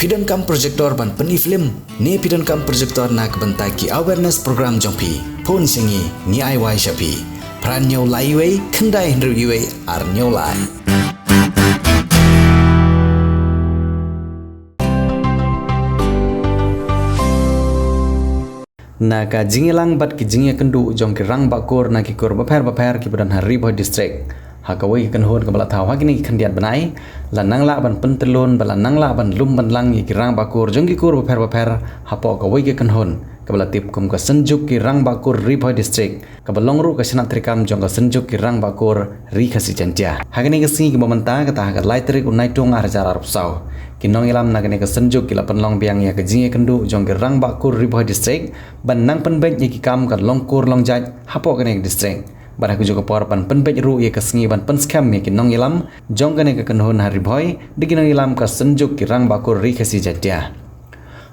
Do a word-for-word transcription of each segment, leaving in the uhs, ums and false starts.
Phi donkam projector ban pyni film ne phi donkam projector na ka bynta ki awareness program jong phi? Phone sha ngi, ngi ai wai sha phi. Phra hynñiew lai wei, khyndai hynriew wei, ar hynñiew lai. Na ka jingïalang bad ki jingïakynduh jong ki rangbah kur na ki kur bapher bapher kiba don ha Ri Bhoi District, ha kawei ka kynhun kaba la thaw ha kine ki khyndiat bnai, la nang lah ban pyntyllun bad la nang lah ban lum ban lang ïa ki rangbah kur jong ki kur bapher bapher hapoh kawei ka kynhun kaba la tip kum ka Synjuk ki Rangbah Kur Ri Bhoi District, kaba long ruh ka shnat treikam jong ka Synjuk ki Rangbah Kur Ri Khasi Jaiñtia. Ha kane ka sngi kaba mynta, kata ha ka lai tarik u Naitung ar hajar arphew saw, ki nongïalam na kane ka Synjuk ki la pynlong biang ïa ka jingïakynduh jong ki rangbah kur Ri Bhoi District ban nang pynbeit ïa ki kam ka long kur long jait hapoh kane ka district. Bad ha kajuh ka por ban pynbeit ruh ïa ka sngi ban pynskhem ïa ki nongïalam jong kane ka kynhun ha Ri Bhoi da ki nongïalam ka Synjuk ki Rangbah Kur Ri Khasi Jaiñtia.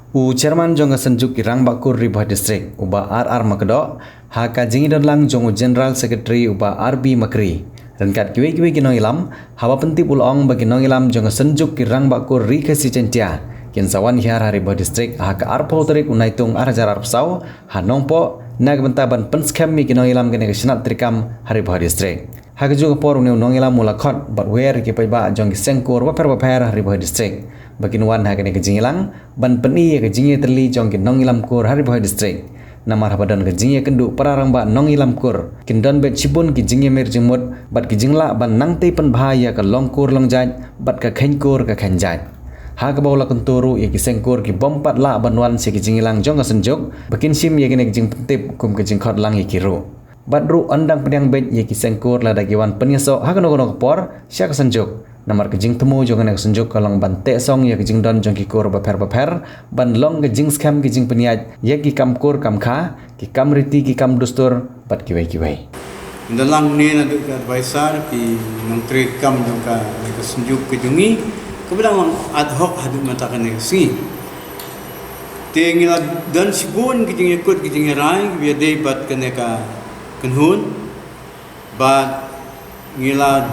U chairman jong ka Synjuk ki Rangbah Kur Ri Bhoi District, u Bah R R Makdoh, ha ka jingïadonlang jong u General Secretary, u Bah R B Makri, ryngkat kiwei kiwei ki nongïalam, haba pyntip u la ong ba ki nongïalam jong ka Synjuk ki Rangbah Kur Ri Khasi Jaiñtia kin sa wan hiar ha Ri Bhoi District ha ka arphew tarik u Naitung ar hajar arphew saw ha Nongpoh na ka bynta ban pynskhem ïa ki nongïalam kane ka shnat treikam ha Ri Bhoi District. Ha kajuh ka por une u nongïalam u la khot bad wer ïa ki paidbah jong ki seng kur bapher bapher ha Ri Bhoi District ba kin wan ha kane ka jingïalang ban pyni ïa ka jingïatylli jong ki nongïalam kur ha Ri Bhoi District. Namar haba don ka jingïakynduh para rangbah nongïalam kur, kin don beit shibun ki jingïamir jingmut bad ki jinglah ban nang tei pynbha ïa ka long kur long jait bad ka kheiñ kur ka kheiñ jait. Ha kaba u la kyntu ruh ïa ki seng kur ki bym pat lah ban wan sha ki jingïalang jong ka Synjuk ba kin shim ïa kane ka jingpyntip kum ka jingkhot lang ïa ki ruh. Bad ruh yn dang pdiang beit ïa ki seng kur lada ki wan pynïasoh ha kano kano ka por sha ka Synjuk. Namar ka jingthmu jong kane ka Synjuk ka long ban teh song ïa ka jingdon jong ki kur bapher bapher ban long ka jingskhem ka jingpynïaid ïa ki kam kur kam kha, ki kam riti ki kam dustur bad kiwei kiwei. Ynda lang ne naduh ki advisor, ki nongtrei kam jong kane ka Synjuk ka jong ngi, kaba dang long ad hoc haduh mynta kane ka sngi. Te ngi la don shibun ki jingïakut ki jingïarai kiba ïadei bad kane ka kynhun. Bad ngi la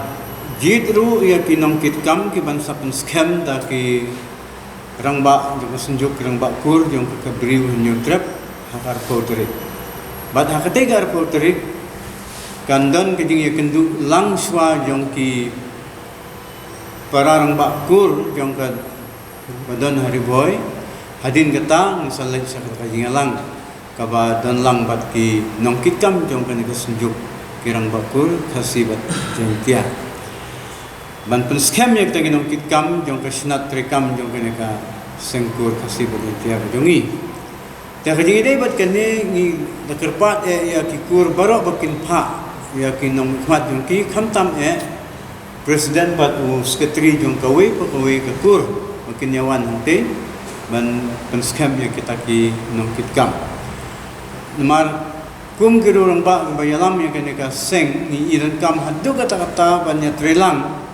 jied ruh ïa ki nongkitkam ki ban sa pynskhem da ki rangbah jong ka Synjuk ki Rangbah Kur jong ka Khasi Hynñiewtrep ha ka arphew tarik. Bad ha katei ka arphew tarik kan don ka jingïakynduh lang shuwa jong ki para rangbah kur jong ka ba don ha Ri Bhoi. Hadien kata ngin sa leit sha kata ka jingïalang kaba don lang bad ki nongkitkam jong kane ka Synjuk ki Rangbah Kur Khasi bad Jaiñtia ban pynskhem ïa kita ki nongkitkam jong ka shnat treikam jong kane ka seng kur Khasi bad Jaiñtia ka jong ngi. Te ka jingïadei bad kane ngi da kyrpad eh ïa ki kur baroh ba kin phah ïa ki nongmihkhmat jong ki, khamtam eh President bad u Secretary jong kawei pa kawei ka kur ba kin ïa wan hangtei ban pynskhem ïa kita ki nongkitkam. Namar kum ki rangbah ba ïalam ïa kane ka seng, ngi i donkam haduh katta katta ban ïatreilang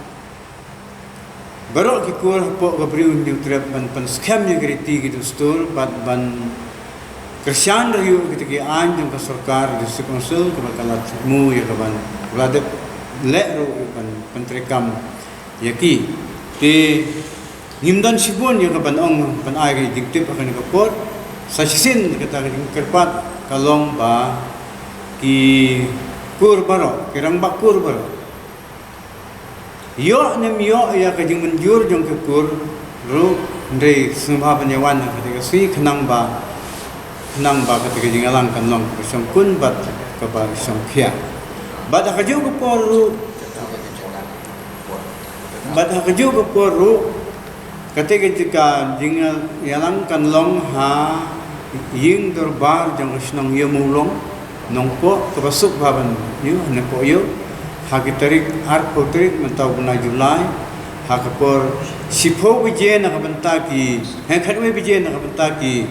baroh ki kur hapoh ka Khasi Hynñiewtrep ban pynskhem ïa ki riti ki dustur bad ban kyrshan ruh ïa kita ki aiñ jong ka sorkar, District Council, kaba ka la thmu ïa ka ban, ka la dep leh ruh ïa ka ban pyntreikam ïa ki. Te ngim don shibun ïa ka ban ong ban ai ka jingtip ha kane ka por. Sa shisien kata ka jingkyrpad ka long ba ki kur baroh, ki rangbah kur baroh, ïoh ne ym ïoh ïa ka jingmynjur jong ki kur ruh, hynrei sngewbha ban ïa wan ha kata ka sngi khnang ba, khnang ba kata ka jingïalang kan long kaba shongkun bad kaba shongkhia. Bad ha kajuh ka por ruh, bad ha kajuh ka por ruh, kata ka jingïalang kan long ha ïing dorbar jong ka shnong Ïamawlong, Nongpoh, kaba suk bha ban ïoh, Nongpoh ïoh, ha ki tarik, arphew tarik mynta u bnai July, ha ka por shiphew baje na ka bynta ki, eh, khatwei baje na ka bynta ki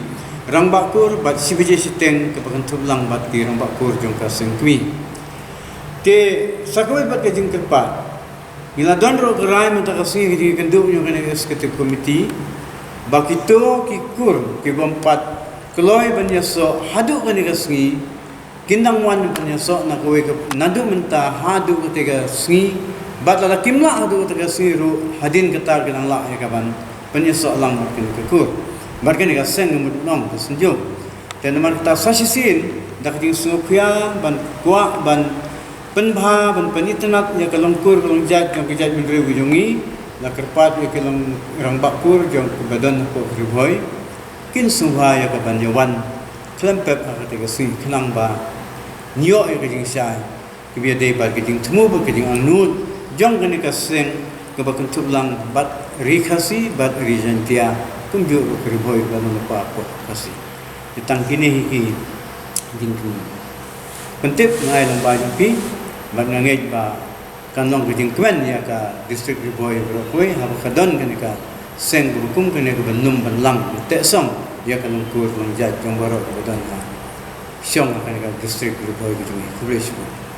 rangbah kur, bad shi baje shiteng kaba kynthup lang bad ki rangbah kur jong ka seng kmie. Te sa kawei pat ka jingkyrpad. Ngi la don ruh ka rai mynta ka sngi ka jingïakynduh jong kane ka executive committee ba kito ki kur ki bym pat kloi ban ïasoh haduh kane ka sngi kin dang wan ban ïasoh na kawei ka, naduh mynta haduh kata ka sngi, bad lada kim lah haduh kata ka sngi ruh hadien kata kin dang lah ïa ka ban pynïasoh lang bad kane ka kur, bad kane ka seng ka mut nong ka Synjuk. Te namar kata sa shisien da ka jingsngewkhia ban kwah ban pynbha ban pynitynnad ïa ka long kur ka long jait jong ka jaitbynriew ka jong ngi, la kyrpad ïa ki long rangbah kur jong kaba don hapoh Ri Bhoi, kin sngewbha ïa ka ban ïawan khlem pep ha kata ka sngi khnang ba ngi ïoh ïa ka jingshai kaba ïadei bad ka jingthmu bad ka jingangnud jong kane ka seng kaba kynthup lang bad Ri Khasi bad Ri Jaiñtia, kumjuh ruh ka Ri Bhoi kaba don hapoh Khasi. Te tang kine hi ki jingthmu. Pyntip nga ai lyngba jong phi bad nga ngeit ba kan long ka jingkmen ïa ka district Ri Bhoi baroh kawei haba ka don kane ka seng kaba kum kane kaba nym ban lang ban teh song ïa ka long kur long jait jong baroh kaba don ha shong ha kane ka district Ri Bhoi ka jong ngi. Khublei shibun.